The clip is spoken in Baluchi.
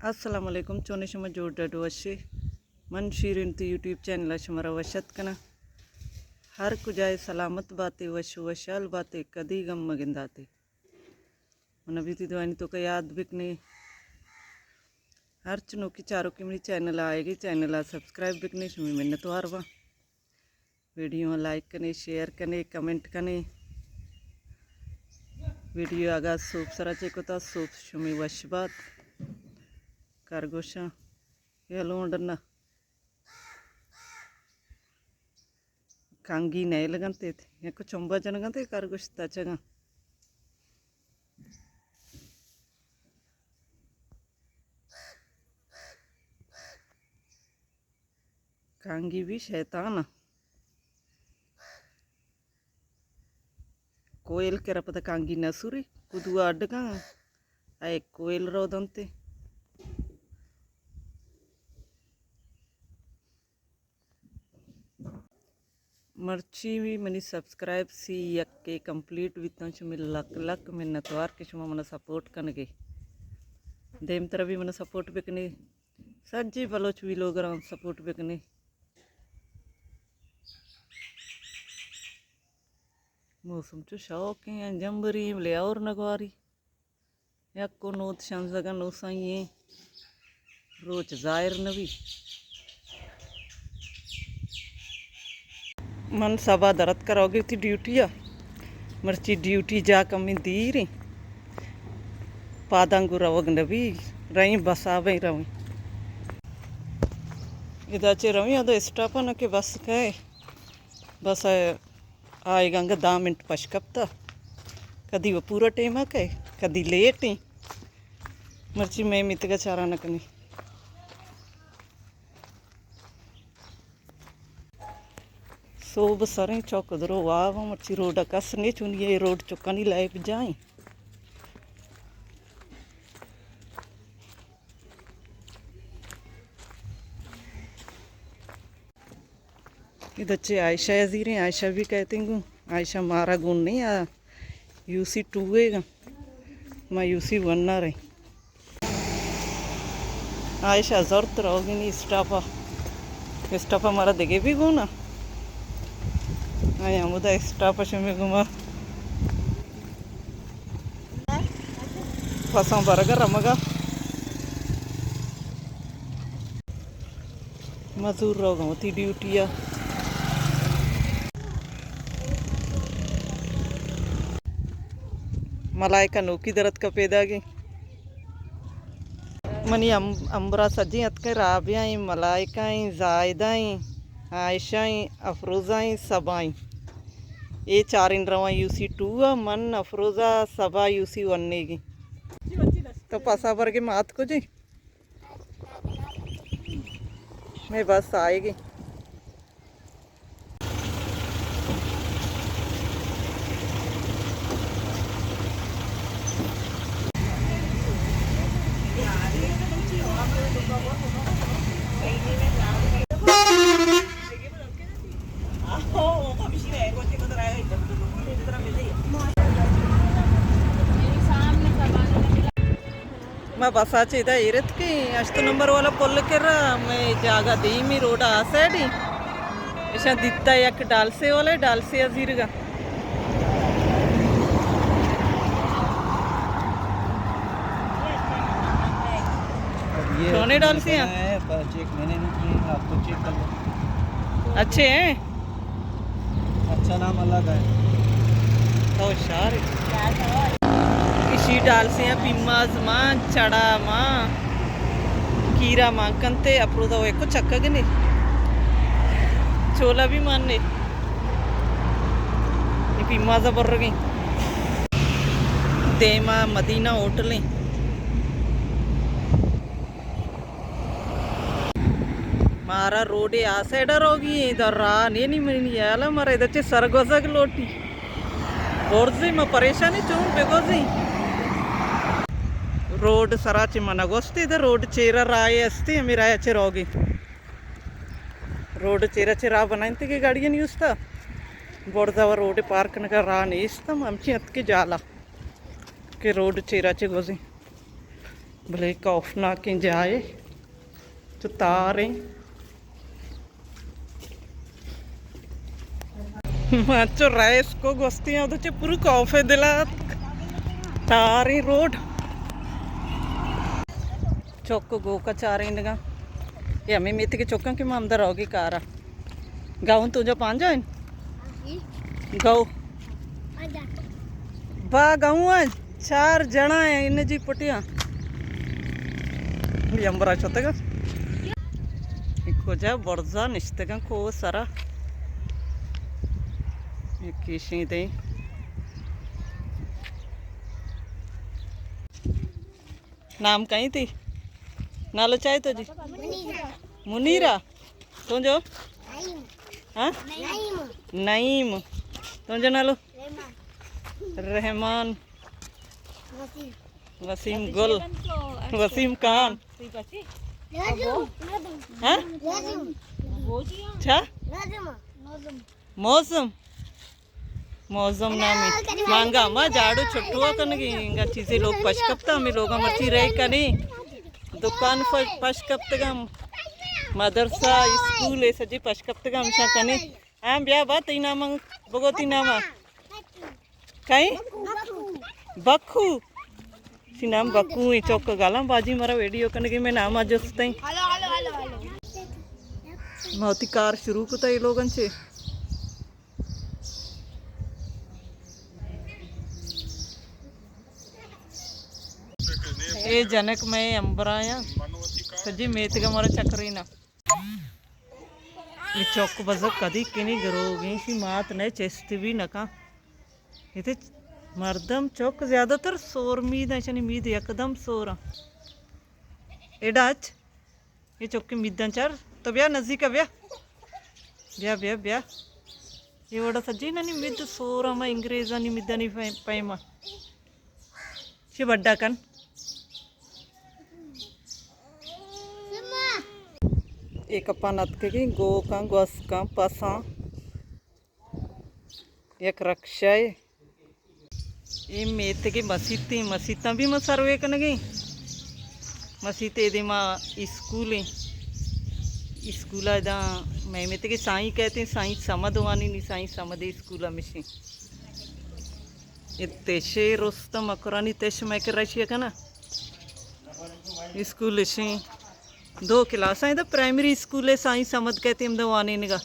السلام علیکم، چونے شما؟ جوڑ ڈڈ وشے؟ من شیرین تی یوٹیوب چینل ءَ شمارا وش اتک کناں۔ ہر کجائے سلامت باتے، وش وشحال باتے، کدی غم مگنداتے۔ من بیتی دوانی توکا یاد بکنے۔ ہرچ نوکی چاروکی منی چینل آئے گی، چینل ءَ سبسکرائب بکنے، شمی منتوار باں۔ ویڈیو لائک کنے، شیئر کنے، کمنٹ کنے۔ ویڈیو اگا سوپ سرا چے کتا، سوپ شمی وش بات۔ کرگوشاں یا لونڈنا۔ کانگی نیلگنت، یک چمبا جنگنت، کرگوش تچگاں۔ کانگی بھی شیطان ءَ۔ کوئل کرا پدا کانگی نہ سوری، کدو اڈ کن، اے کوئل رو دنتے۔ مرچی بھی منی سبسکرائب سی یکے کمپلیٹ بیتاں، شمی لک لک منتوار کہ شما منا سپورٹ کنگے۔ دیمترا بھی منا سپورٹ بکنے۔ سجی بلوچ ویلوگراں سپورٹ بکنے۔ موسم چو شوقیں، جمبری بلے اور نگواری۔ یک و نود شانزدہ نوسائیں، روچ ظاہر نبی۔ من سبا درت کروگی تھی ڈیوٹی آ۔ مرچی ڈیوٹی جا کمی دیریں۔ پاداں گوں روگ نبی، رئیں بس آ بئیں رویں۔ ادا چہ رویں، ادا اسٹاپ ءَ نہ کہ بس کئے۔ بس آئیگ انگہ دہ منٹ پش کپتا۔ کدی وہ پورا ٹیم ءَ کئے، کدی لیٹ ایں۔ مرچی مئے میتگ ءَ چاران کنی۔ سوب سریں چوک درو واب، مرچی روڈ ءَ کس نے، چونی اے روڈ چکانی لائب جائیں۔ ادا چہ عائشہ ءَ زیریں، عائشہ بھی کہتیں گوں، عائشہ مارا گون نہیں آ، یو سی ٹو اے گا، ما یو سی ون آ رہے۔ عائشہ زرت روگی نی اسٹاپا، اسٹاپا مارا دگے بھی گونا۔ آیا ہمودا اسٹاپا شمی گما۔ پساں برگ ءَ رمگ ءَ۔ مزور روگ ءَ وتی ڈیوٹی ءَ۔ ملائکہ نوکی درتک پیداگیں۔ منی ہم-، ہمبراہ سجیں اتکیں، رابعہ ایں، ملائکہ ایں، زاہدہ ایں، عائشہ ایں، افروزہ ایں، صبا ایں۔ اے چاریں رواں یو سی ٹو ءَ، من، افروزہ، صبا یو سی ون ءَ گی۔ تو پسا برگے مات کجے؟ مئے بس آئے گی۔ ما بس ءَ چہ ادا ایر اتکیں، ہشت نمبر والا پل ءِ کرا، مئے جاگہ دیمی روڈ ءِ آ سائیڈ ایں۔ ایشاں دیتا یک ڈالسے والا، ڈالسے ءَ زیرگا۔ اب یہ چونے ڈالسے ہیں؟ بنا ہے، پر چیک میں نے نہیں کیے، آپ کو چیک کر لو۔ اچھے ہیں؟ اچھا نام الگ ہے۔ تو ہوشیار ہے۔ ایشی ڈالسے ہیں، پیماز ماں، چڑا ماں، کیرا ماں کنتے، اپرودا وہ ایک چکا گنے۔ چولا بھی ماننے۔ یہ پیمازا برگیں۔ دیما مدینہ ہوٹلیں۔ مارا روڈے آ سائیڈ ءَ روگی ایں، ادا راہ نی، نی منی ہیال ءَ مارا ادا چہ سرگوزگ لوٹی۔ برزی ما پریشانی چون بگوزی۔ روڈ سرا چہ من گوشتی، ادا روڈ چیرا راہ استی، ہمیں راہ چہ روگی۔ روڈ چیرا چہ راہ بنائنتی کہ گاڑی نیستا۔ برزا و روڈ پارک کنگا راہ نیستا، ہمچی اتکی جالا کہ روڈ چیرا چہ گوزی۔ بلے خوفناکیں جاہے، چو تاریں۔ ما چو ریس کو گوستی آں، تو چہ پورو خوف دل ءَ اتک۔ تاریں روڈ۔ چک گوک ءَ چارینگاں۔ اے ہمے میتگ ءِ چکاں کہ ما ہمدا روگی کارا۔ گاؤں تو جا پانجا ایں؟ گاؤں۔ با گاؤں ایں، چار جنا ایں، انہیں جی پٹیاں۔ یہ امبرا شتگا۔ کجا برزا نشتگاں کو سرا۔ یہ کیشیں دیں۔ نام کئیں تئی؟ نالو چائے تو جی؟ منیرا۔ تو جو؟ ہاں؟ نعیم۔ تو جو نالو؟ رحمان۔ وسیم گل۔ وسیم خان۔ ہاں؟ اچھا؟ موزم۔ موزم نامی۔ مانگا ما جاڑو چھٹوا کنگی، انگا چیزیں لوگ پش کپتا، ہمیں لوگاں مرچی رہ کنی۔ دکان پش، پش کپتگم۔ مدرسہ، اسکول، اے سجی پش کپتگم، ہمشاں کنی۔ ہاں، بیا با، تئی نام بگو، تئی نام۔ کئیں؟ بکو۔ سی نام بکو ایں، چوک گالاں باجی مارا ویڈیو کنگی، میں نام جستیں۔ ما وتی کار شروع کتا اے لوگن چے۔ اے جنک میں امبرایاں، سجی میتگا مارا چکرینا۔ اے چک بزگ کدی کنی گروگیں، شی مات نئے چست بھی نکاں۔ اتے مردم چک زیادہ تر سور مید ہیں، شنی مید یکدم سور ہیں۔ اے ڈاچ۔ اے چکے میداں چار، تو بیا نزیک بیا۔ بیا، بیا، بیا۔ اے وڑا سجینانی مید سور ہما انگریزانی میدانی پیم-، پیما۔ چی بڈا کن؟ اے کپان اتکگیں گوکاں، گوسکاں، پساں۔ یک رکشہ ء۔ اے میتگ ء مسیت ایں، مسیتاں بھی ما سروے کنگیں۔ مسیت ء دیما اسکول ایں۔ اسکول ء داں مئے میتگ ء سائیں کہتے ہیں، سائیں سمد وانی نی، سائیں سمد اسکول ء مشیں۔ اے تشے رستم اکرانی تش مئے کرا شیا کنا۔ اسکول اشیں۔ دو کلاس ایں، ادا پرائمری اسکول ء سائیں سمد کہتے ہمدا وانینگا۔